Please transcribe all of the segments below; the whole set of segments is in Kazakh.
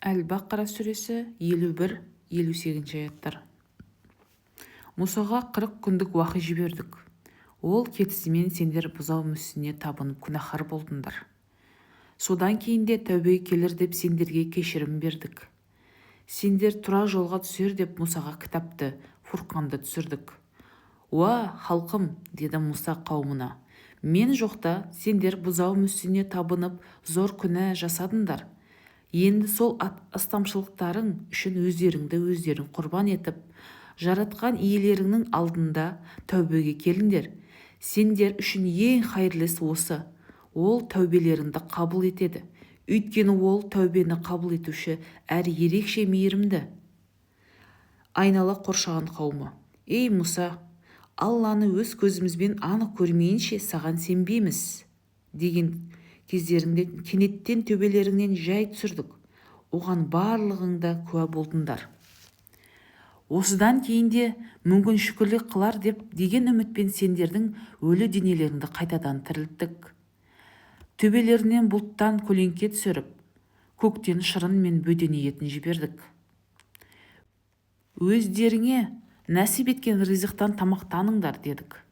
Әл-Бақара сүресі, 51, 58-аяттар. Мұсаға 40 күндік уахи жібердік. Ол кетісімен сендер бұзау мүсініне табынып күнәһар болдыңдар. Содан кейін де тәубеге келер деп сендерге кешірім бердік. Сендер тура жолға түсер деп Мұсаға кітапты, Фурқанды түсірдік. «Уа, халқым, – деді Мұса қауымына, – мен жоқта сендер бұзау мүсініне табынып зор күнә жасадыңдар. Енді сол астамшылықтарың үшін өздеріңді өздерің құрбан етіп, Жаратқан Иелеріңнің алдында тәубеге келіңдер. Сендер үшін ең хайырлы іс осы. Ол тәубелеріңді қабыл етеді. Өйткені ол тәубені қабыл етуші әрі ерекше мейірімді». Айнала қоршаған қауымы: «Ей, Мұса, Алланы өз көзімізбен анық көрмейінше саған сенбейміз», – деген кездеріңде кенеттен төбелеріңнен жай түсірдік. Оған барлығың да куә болдыңдар. Осыдан кейін де мүмкін шүкірлік қылар деп деген үмітпен сендердің өлі денелеріңді қайтадан тірілттік. Төбелерінен бұлттан көлеңке түсіріп, көктен шырын мен бөдене етін жібердік. Өздеріңе нәсіп еткен ризықтан тамақтаныңдар дедік.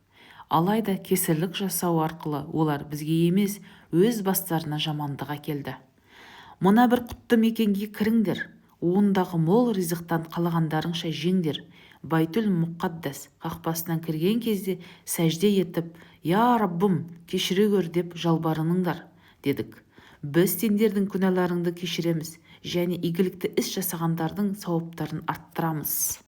Алайда кесірлік жасау арқылы олар бізге емес, өз бастарына жамандық әкелді. Мына бір құтты мекенге кіріңдер, ондағы мол ризықтан қалағандарыңша жеңдер. Байтүл-Мұқаддас қақпасынан кірген кезде сәжде етіп, «Я Раббым, кешіре гөр» деп жалбарыныңдар дедік. Біз сендердің күнәларыңды кешіреміз және игілікті іс жасағандардың сауаптарын арттырамыз.